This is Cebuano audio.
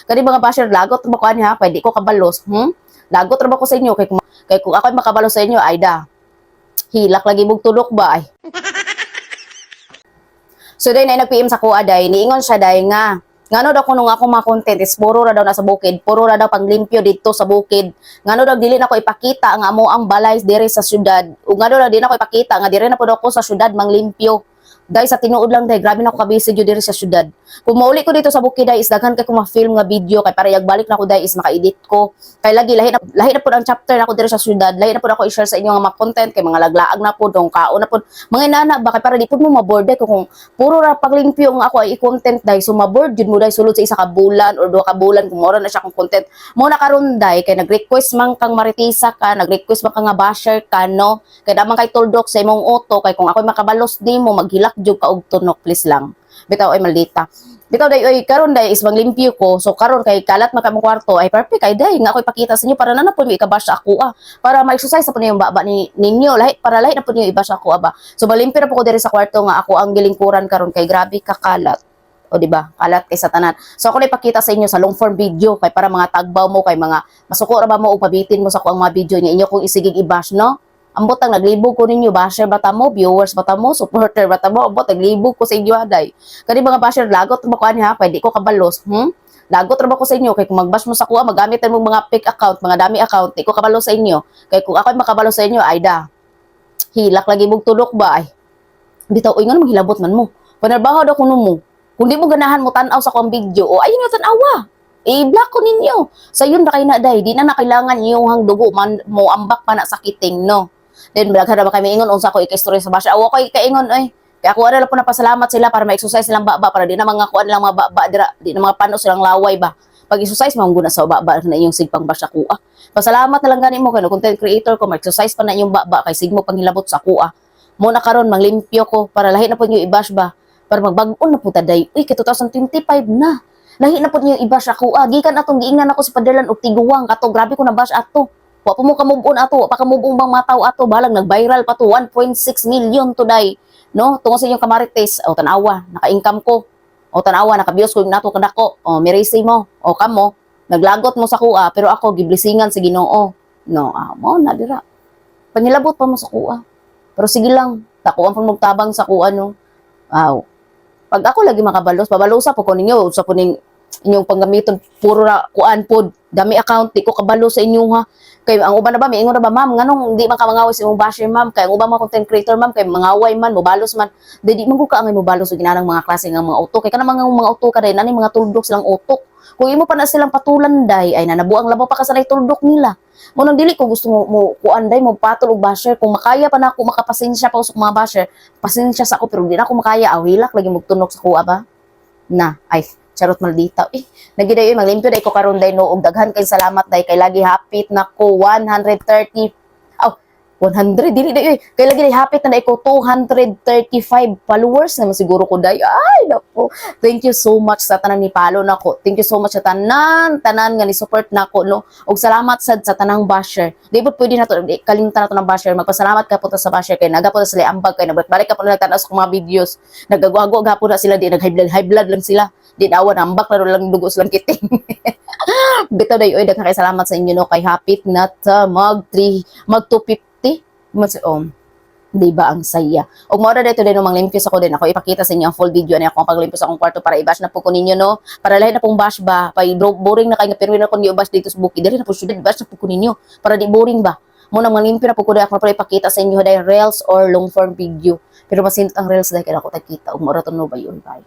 Kani mga basher, lagot ba ko ani ha? Pwede ko kabalos. Lagot ra ba ko sa inyo? Kay kung ako makabalos sa inyo, ay da. Hilak lagi mong tulok ba ay. So day na nag-PM sa kuha day, niingon siya day nga ngano daw kuno nga akong mga content is puro ra daw nasa bukid, puro ra daw panglimpyo didto sa bukid. Ngano daw dili nako ipakita nga amo ang balay diri sa syudad. Ug ngano daw di nako ipakita nga diri na pud ako sa syudad manglimpyo. Day, sa tinuod lang day, grabe na ako kabisi jud diri sa syudad. Kung mauli ko dito sa bukid day is daghan kay ko ma-film nga video kay para yagbalik na ko day is maka-edit ko. Kay lagi lahi na pud ang chapter nako diri sa syudad. Lahi na pud ako i-share sa inyo nga mga content kay mga laglaag na pud, dong kaon na pud. Mga inana ba kay para di pud mo ma-bored day kung puro ra paglimpyo nga ako ay i-content day, so ma-bored jud mo day sulod sa isa ka bulan or 2 ka bulan kung mora na siya kung content. Mo na karon day kay nag-request man kang maritisa ka, nag-request man ka nga basher ka, no? Kay naman kay tuldok sa imong utok kay kung ako'y makabalos nimo maghilak jud ka og tunok, please lang. Bitaw ay maldita. Bitaw day oy, karon day is manglimpyo ko. So karon kay kalat man kamo kwarto ay perfect kay day nga ako ipakita sa inyo para na na po ikabash ako ah. Para ma-exercise na po yung baba ni ninyo lahi para lahi na po niyo i-bash ako ah ba. So malimpyo na po ko diri sa kwarto nga ako ang gilingkuran karon kay grabe ka kalat. O di ba? Kalat kay sa tanan. So ako na ipakita sa inyo sa long form video kay para mga tagbaw mo kay mga masuko ra ba mo og pabitin mo sa ko ang mga video niya inyo kung isigig i-bash, no? Ambot ang naglibog ko ninyo, basher ba ta mo, viewers ba ta mo, supporter ba ta mo, ambot naglibog ko sa inyo aday. Kani mga basher, lagot ba ko ani ha, pwede ko kabalos, Lagot ra ba ko sa inyo kay kung magbash mo sa kuha, magamit mo mga fake account, mga dami account, di ko kabalo sa inyo. Kay kung ako'y makabalo sa inyo, ay da. Hilak lagi mong tulok ba ay. Bitaw oy, nga maghilabot man mo. Panarbaho daw kuno mo. Kung di mo ganahan mo tan-aw sa akong video, o ayun na tan-awa. I-block ko ninyo. Sa yun ra kay na day, di na na kailangan iyong dugo man mo ambak pa na sa kiting, no? Then daghan na ba kami ingon unsa ko ika-story sa basher. Awa ko ikaingon oy. Kaya ako na lang po napasalamat sila para ma-exercise silang baba para di na mga kuan lang mga baba dira, di na mga pano silang laway ba. Pag exercise mo guna sa baba na iyong sigpang bash ako ah. Pasalamat na lang gani mo kay no content creator ko ma-exercise pa na iyong baba kay sigmo panghilabot sa ako ah. Mo na karon manglimpyo ko para lahi na po niyo i-bash ba. Para magbag-on na po ta day. Uy, kay 2025 na. Lahi na po niyo i-bash ako ah. Gikan atong giingnan ako si Paderlan og tiguang kato grabe ko na bash ato. Wa pa mo ka-move on ato, wa pa ka move on bang mataw ato, balang nag-viral pa to 1.6 million today. No, tungod sa inyong kamarites, o tanawa, naka-income ko. O tanawa, naka-views ko yung nato kadako. O mirisi mo, o kamo, naglagot mo sa kuha, pero ako giblisingan sa Ginoo. No, ah, mo na dira. Pangilabot pa mo sa kuha. Pero sige lang, takuan pa magtabang sa kuha, no. Wow. Pag ako lagi makabalos, babalusa po ko ninyo sa puning inyong panggamiton puro ra kuan pod dami account, di ko kabalo sa inyo ha. Kay ang uban na ba miingon na ba, "Ma'am, nganong di man ka mangaway sa imong basher, ma'am? Kay ang uban mga content creator, ma'am, kay mangaway man, mobalos man." Di man ko ka angay mobalos og ginanang mga klase nga mga utok kay kanang mga utok ka day nani mga tuldok silang utok. Kung imo pa na silang patulan day ay nanabuang labaw pa ka sa tuldok nila mo. Nang dili ko gusto mo kuan day mo patol og basher. Kung makaya pa na ako, makapasensya pa sa mga basher, pasensya sa ako, pero di na ako makaya aw hilak lagi magtunok sa kuha ba na ay. Charot, maldita eh. Nagiday maglimpyo day ko karon day, no, og daghan kay salamat day kay lagi hapit na ko 130, aw 100 dili day oy, kay lagi day hapit na day ko 235 followers naman siguro ko day. Ay nako, thank you so much sa tanan ni follow nako. Thank you so much sa tanan tanan nga ni support nako, no, og salamat sad sa tanang basher. Di ba pwede na to di, kalimtan na to ng basher. Magpasalamat ka po ta sa basher kay naga po ta sila ambag kay nagbalik ka po na nagtan-aw sa akong mga videos. Nagagawa gapon na sila di nag high blood, high blood lang sila di nawa nambak na lang dugo silang kiting. Bitaw day oy, daghan kay salamat sa inyo, no, kay hapit na ta mag 3 mag 250 mas di ba ang saya? Og mao ra dito din manglimpyo ako din ako ipakita sa inyo ang full video niya akong paglimpyo sa akong kwarto para i-bash na po ko ninyo, no? Para lahi na pong bash ba, pay boring na kay nga pero na ko niyo bash dito sa bukid diri na po syudad, bash na po ko ninyo para di boring ba. Mo nang manglimpyo na po ko dahil ako para ipakita sa inyo dahil reels or long form video. Pero masindot ang reels dahil kaya ako tagkita ug mao ra to, no, ba yun, bye.